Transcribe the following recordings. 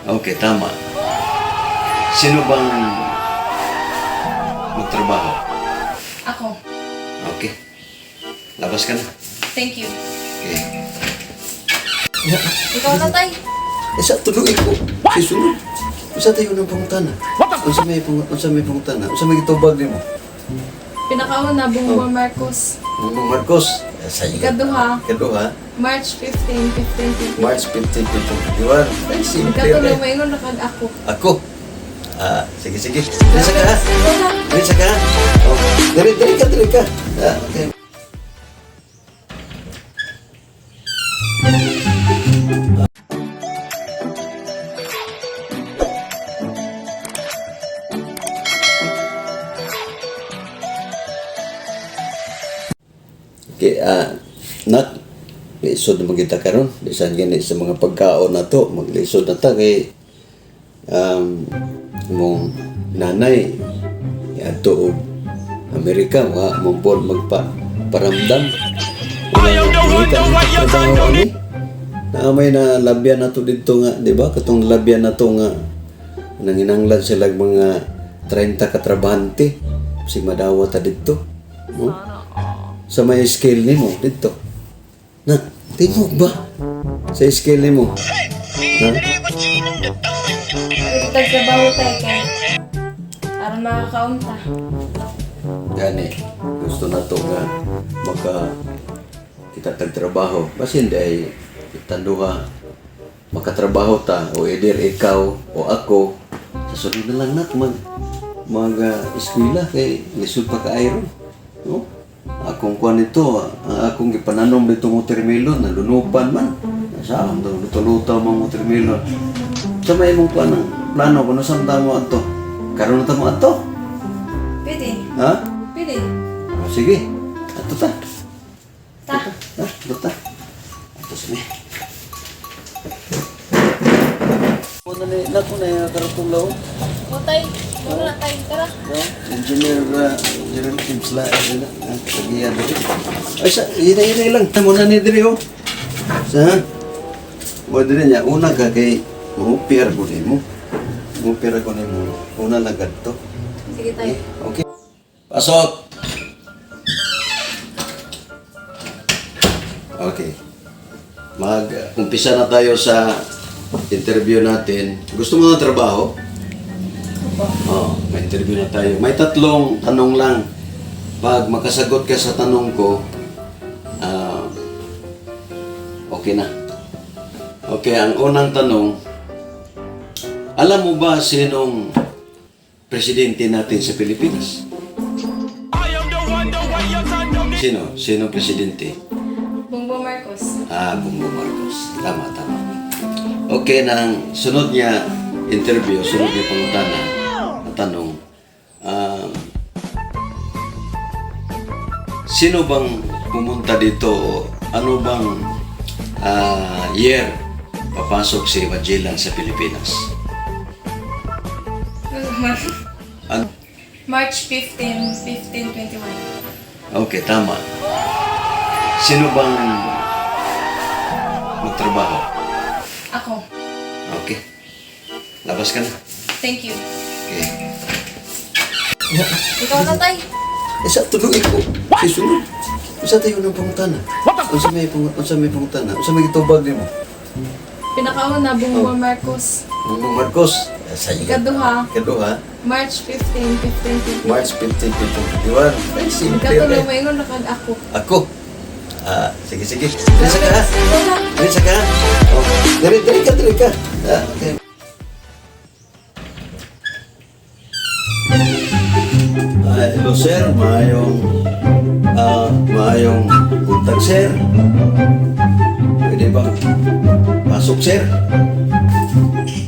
Okay, tama. Sino bang magtrabaho? Ako. Okay. Labas ka na. Thank you. Okay. Ikaw na, tay. Isa tuloy ko. Si sunod. Unsa tayo ng pangutana? Unsa may pangutana? Unsa may gitubag nimo? Pinakauna, Bongbong Marcos. Bongbong Marcos. Sa iyo. Ikaduha, Ikaduha, March 15, 1521. March 15, 2021. Ay, simple. Ikatulo, Eh. maingon na kag ako. Ako. Ah, sige, sige. Dili sa ka. Ha? Dili sa ka. Ha? Oh, dili, dili ka, dili ka. Ah, okay. Okay, nak, lisod na magita karon. Bisan gani sa mga pagkaon na to, maglisod na ta kay mong nanay adto og Amerika wa mong magpa paramdam. Wala trabaho ani. Na may na labyan na to didto nga, di ba? Katong labyan na to nga nanginanglan sila mga 30 ka trabahante si madawa ta didto. No? Sa may scale nimo didto. Na, tingog ba? Sa scale nimo. Na? Pwede tagtrabaho tay kay aron makakaunta. Gani, gusto na to nga maka kita tagtrabaho. Basin ay itanduha makatrabaho ta o either ikaw o ako sa sunod na lang nak mag mag eskwela kay lisod pa kaayo no, akong kuan nito, ang akong gipananom dito ng watermelon nalunupan man sa akong luto-luto mga watermelon sa may imong kuan ang plano kuno sa mo ato karon na ta mo ato. Pwede. Ha. Pwede. Oh, sige. Ato ta. Ta. Ha, ato ta. Ato sa mi. Una ni nako na yung karutong law. O tay, muna na tay, tara. No? Engineer Engineer Tims la na. Tagiya diri. Ay sa ina ina lang tamo na ni diri oh. Sa mo diri niya una ka kay mo ko nimo. Mo ko nimo. Una lang kadto. Sige tay. Okay. Pasok. Okay. Mag-umpisa na tayo sa interview natin. Gusto mo ng trabaho? Opo. Oo, may interview na tayo. May tatlong tanong lang. Pag makasagot ka sa tanong ko, okay na. Okay, ang unang tanong, alam mo ba sinong presidente natin sa Pilipinas? Sino? Sino presidente? Bongbong Marcos. Ah, Bongbong Marcos. Tama, tama. Okay, nang sunod niya interview, sunod niya pangutana, ang tanong, sino bang pumunta dito o ano bang year papasok si Magellan sa Pilipinas? Ano? March 15, 1521. Okay, tama. Sino bang magtrabaho? Ako. Okay. Labas ka na. Thank you. Okay. Ikaw na tay. Isa tuloy ko. Si sunod. Unsa tayo ng pangutana? Unsa may pangutana? Unsa may gitubag nimo? Pinakauna, Bongbong Marcos. Bongbong Marcos. Sa iyo. Ikaduha, Ikaduha, March 15, 1521. March 15, 2021. Ay, simple. Ikatulo, Eh. maingon na kag ako. Ako. Ah, sige, sige. Dili sa ka. Ha? Dili sa ka. Ha? Oh, dili, dili ka, dili ka. Ah, okay. Ah, hello sir, maayong buntag sir. Pwede ba? Pasok sir.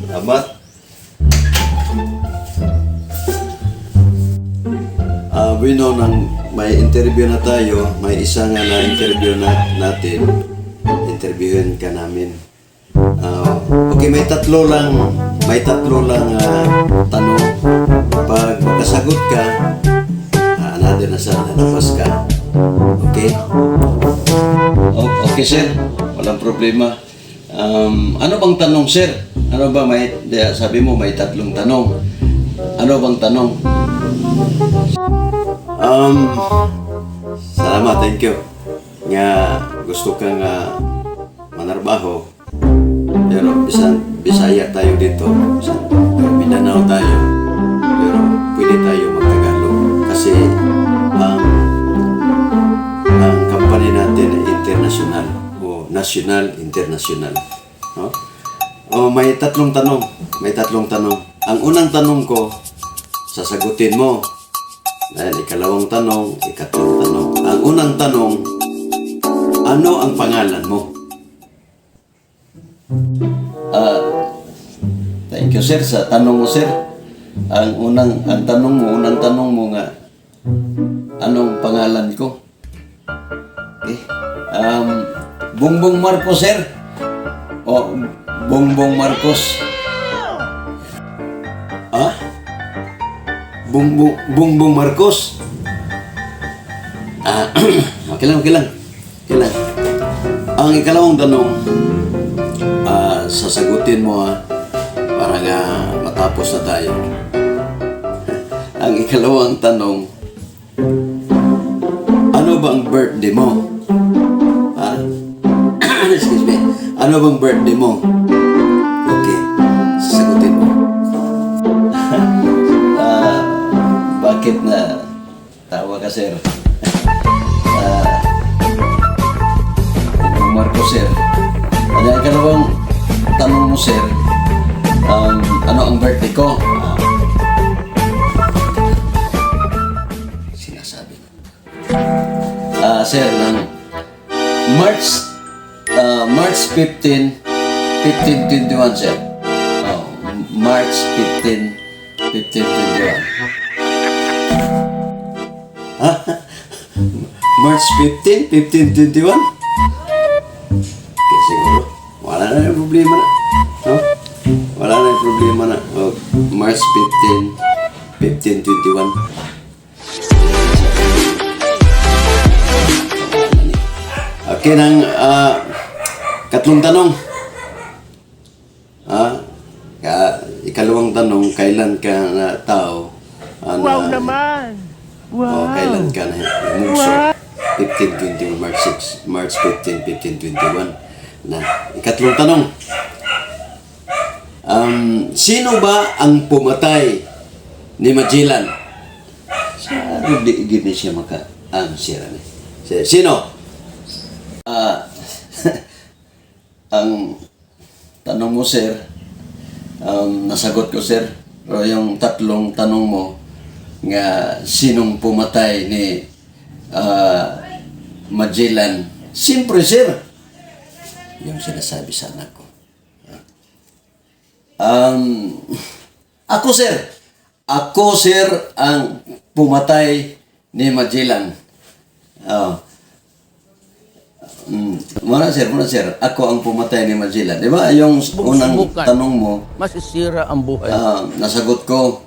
Salamat. Ah, bueno, nang may interview na tayo, may isa nga na interview na natin. Interviewin ka namin. Ah, okay, may tatlo lang tanong. Pag makasagot ka, another na sa nalabas ka. Okay? Okay sir, walang problema. Ano bang tanong sir? Ano ba may sabi mo may tatlong tanong. Ano bang tanong? Salamat, thank you. Nga gusto ka nga manarbaho. Pero bisan Bisaya tayo dito, bisan pero Mindanao tayo. Pero pwede tayo magtagalog kasi ang company natin ay international o national international. No? Oh, may tatlong tanong. May tatlong tanong. Ang unang tanong ko, sasagutin mo. Dahil ikalawang tanong, ikatlong tanong. Ang unang tanong, ano ang pangalan mo? Ah, thank you, sir, sa tanong mo, sir. Ang unang ang tanong mo, unang tanong mo nga, anong pangalan ko? Okay. Bongbong Marcos, sir. O, Bongbong Marcos. Ah? Bongbong, Bongbong Marcos? Ah, okay lang, okay lang. Okay lang. Ang ikalawang tanong, sasagutin mo ah, para nga matapos na tayo. Ang ikalawang tanong, ano ba ang birthday mo? Ah? Excuse me. Ano bang birthday mo? Okay. Sasagutin mo. Ah, bakit na tawa ka, sir? Ah, Marco, sir. Ano ang ikalawang tanong mo, sir? Ano ang birthday ko? Ah, sinasabi ko. Ah, sir, ng March 15, 1521, sir. Oh, March 15, 1521. Ha? March 15, 1521? Okay, siguro. Wala na yung problema na. No? Wala na yung problema na. Oh, March 15, 1521. Okay, nang katlong tanong. Ah, ikalawang tanong, kailan ka na tao? Wow naman! Oh, Wow! kailan ka na mugso? 1521, March 6, March 15, 1521. Na, ikatlong tanong. Sino ba ang pumatay ni Magellan? Sa di gini siya maka answer ni. Sino? Ah, ang tanong mo, sir, nasagot ko, sir. Pero yung tatlong tanong mo nga sinong pumatay ni Magellan? Siyempre, sir. Yung sinasabi sa anak ko. Ako, sir. Ako, sir, ang pumatay ni Magellan. Oh. Muna, sir, muna, sir. Ako ang pumatay ni Magellan. Di ba? Yung unang Subukan. tanong mo, Masisira ang buhay. Nasagot ko,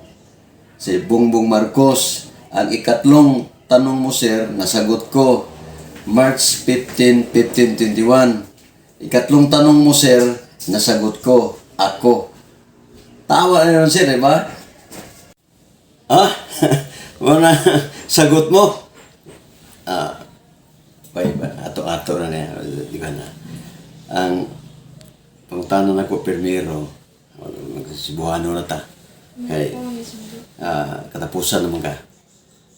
si Bongbong Marcos. Ang ikatlong tanong mo, sir, nasagot ko, March 15, 1521. Ikatlong tanong mo, sir, nasagot ko, ako. Tawa na yun, sir, di ba? Ah? Wala, sagot mo? Ah, bay ba, ato-ato na niya, di ba na? Ang pangutana na ko primero, magsibuhano na ta. Kay, katapusan naman ka.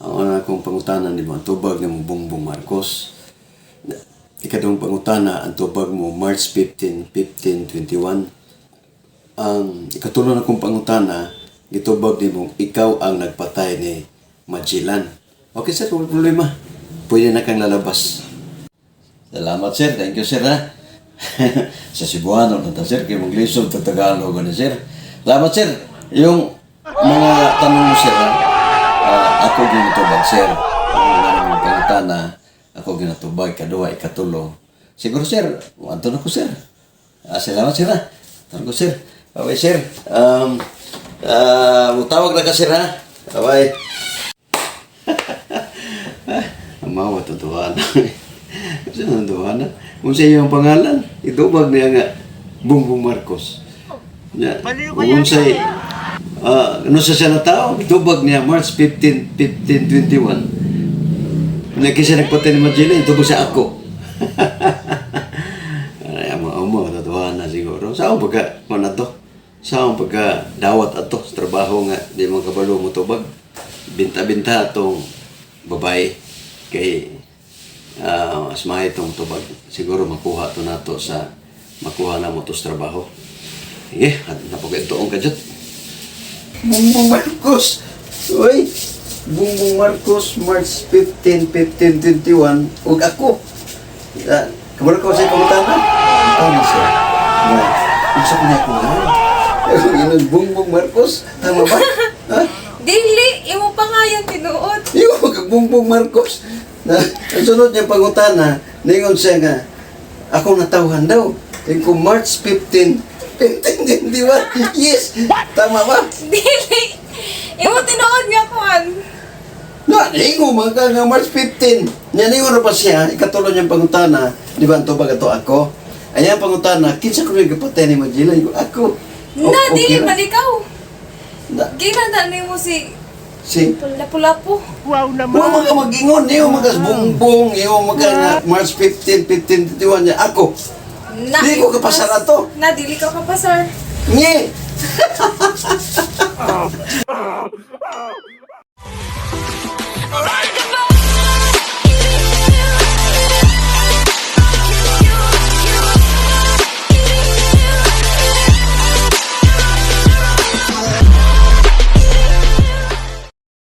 Ang una kong pangutana ni mo, ang tubag ni mo Bongbong Marcos. Ikadong pangutana, ang tubag mo March 15, 1521. Ang ikatulo na kong pangutana, gitubag ni mo, ikaw ang nagpatay ni Magellan. Okay sir, wala problema. Pwede na kang lalabas. Salamat, sir, thank you, sir ha. Sa Cebuano na ta, sir, kay maglisod sa Tagalog na, sir. Salamat, sir. Yung mga tanong mo, sir ha, ako ginatubag, sir. Ang mga mong pangutana, ako ginatubag, kaduha, ikatulo. Siguro, sir, anto na ko, sir. Ah, salamat, sir ha. Tanong ko, sir. Okay, sir. Tawag na ka, sir ha. Bye. Amawa, totoo na. Kasi nanduha na. Kung sa iyong pangalan, itubag niya nga, Bongbong Marcos. Nya, unsay ano sa siya na tao, tubag niya March 15, 1521. Nya kinsa nagpatay ni Magellan, tubag sa ako. Ay, amo amo tatuhan na siguro. Sa akong pagka man ato. Sa akong pagka dawat ato sa trabaho nga di man kabalo mo tubag. Binta-binta atong babae kay mas maayo itong tubag. Siguro makuha to nato sa makuha na mo to sa trabaho. Sige, at napagituong ka dyan. Bongbong Marcos! Uy! Bongbong Marcos, March 15, 1521. Ug ako! Kabalo ko sa pangutana. Tama siya. Nga, unsa ko niya akong ngalan? Inon Bongbong Marcos? Tama ba? Ha? Dili, imo pa nga yan tinuod. Yung kag Bongbong Marcos. Na, ang sunod niyang pangutana, ningon siya nga, ako natawhan daw. Tingko ko March 15, 1521. Yes! Tama ba? Dili. Imo tinuod nga kuan. Na, ningo mga ka nga March 15. Nya ningon na pa siya, ikatulo niyang pangutana, di ba ang tubag ato ako? Ayan pangutana, kinsa ko yung gapatay ni Magellan? Ingon, ako. Na, okay dili ra. man ikaw. Na, Gina na nimo si si Lapu-Lapu. Wow naman. Wa mga mag-ingon, iyo mga bumbong, iyo mga nga March 15, 1521 niya ako. Na, Dili ko kapasar ato. Na, dili ka kapasar. Nye! Alright.